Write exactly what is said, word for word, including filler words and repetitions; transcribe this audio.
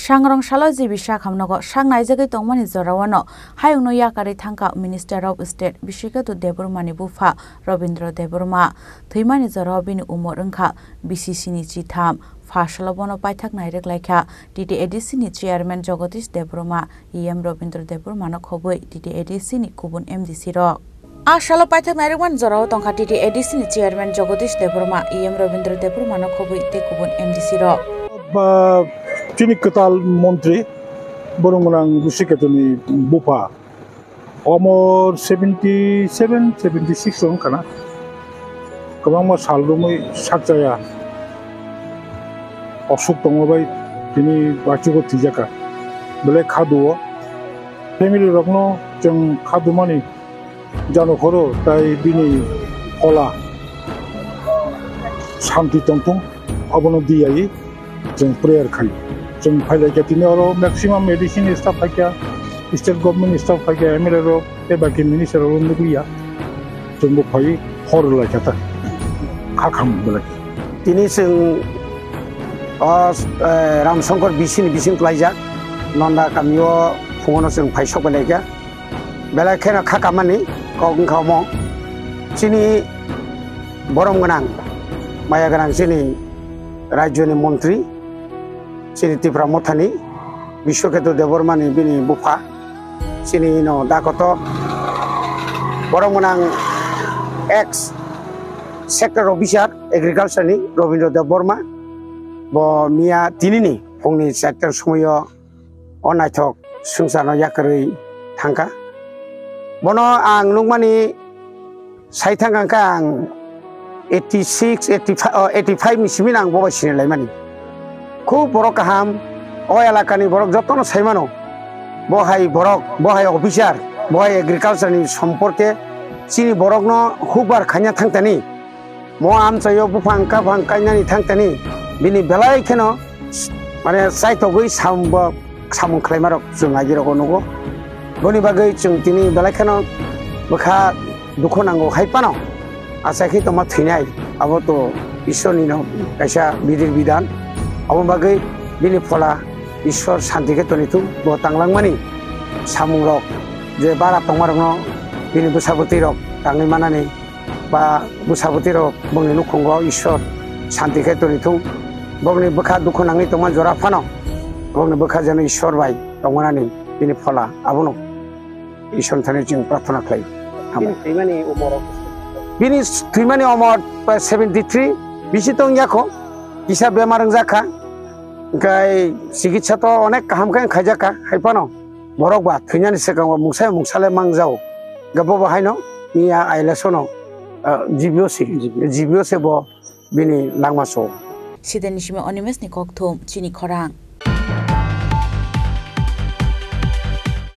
Sangrong salo G B Sakhamnogo sak naijagwi tongmani jorao no hayungno yakarwi thangkha Minister of State Biswakethu Debbarmani bupha Robindra Debbarma. Thwimani jorao bini umor wngkha bisi sini chitham. Pha salo bono paithak nairwk laikha T T A D C ni Chairman Jagadish Debbarma, E M Robindra Debbarmano khobwi T T A D C ni kubun M D C rok. A salo paithak nairwkmani jorao tongkha T T A D C ni Chairman Jagadish Debbarma, E M Robindra Debbarmano khobwi tei kubun M D C rok. Ba, chini kwtal montri, borok gwnang Biswakethuni bupha, omor seventy seven, seventy six wng khana. Kwbangma sal romwi sakchaya, osuk tongma bai tini bachugo thwijaka. Belai khaduo, family rokno chwng khadumani jano khoro tai bini phola santi tongthung, abono diyayi chwng prayer khai. Chwng phailaikha tini oro maximum A D C ni staff phaikha, state government ni staff phaikha, M L A rok tei baki minister rok nukliya. Chwngbo phai hor laikha ta. Kha kham belai. Tini chwng o, eh, Ramsongkor B C ni bising klaijak. Nonda kamio phungono chwng phai sok laikha. Belai kheno kha kamani kok wngkha omo. Chini borom gwnang, maya gwnang chini rajyoni montri, chini Tipra Mothani, Biswakethu Debbarmani bini bupha, chini no dakoto borom gwnang ex sector officer agriculture ni Robindra Debbarma, bo miya tinini phungni charta somoyo o naithok swngcharno yakarwi thangkha. Bono ang nukmani sai thangkha khe ang eighty six, eighty five, oh, eighty five ni simi ang bo bai sini laimani. Khub borok kaham, o elakani borok jotono saimano. Bo hai borok, bo hai officer, bo hai agriculture ni somporke chini borokno hukbar khaina thangtani. Mo amchaio buphang kaphang kainani thangtani bini belai kheno mane chaithogwi samung bo, samung khlaimarok chwng agirok nugo. Boni bagwi chwng tini belai kheno bwkha dukhu nango hai phano achai khe tongma thwinai, abo to Ishwarni no kaisa bidir bidan. Abo bagwi bini phola Ishwar santi khe tonithung, bo tanglangmani samungrok je bara tongmarokno bini bwsa bwtwirok tangwi manani. Ba bwsa bwtwi rok bongni nukhungo Ishwar santi khe toni thung. Bongni bwkha dukhu nangwi tongma jora phano bongni bwkha jeno Ishwar bai tongmanani bini phola abono Ishwar thani chwng prarthana khlai. Bini thwimani umor? Bini thwimani umor seventy three bisi tong yakho, kisa bemar wngjakha, hwnkhe chikitsa to onek kaham khe khaijakha, hai phano. Borok ba thwinani swkango mungsa mungsa le mangjao. Gabo bo haino miya ailasono, ah, G B O se, G B O. G B O se bo bini langma so. Sidani simi Animesh ni kokthum, chini khorang.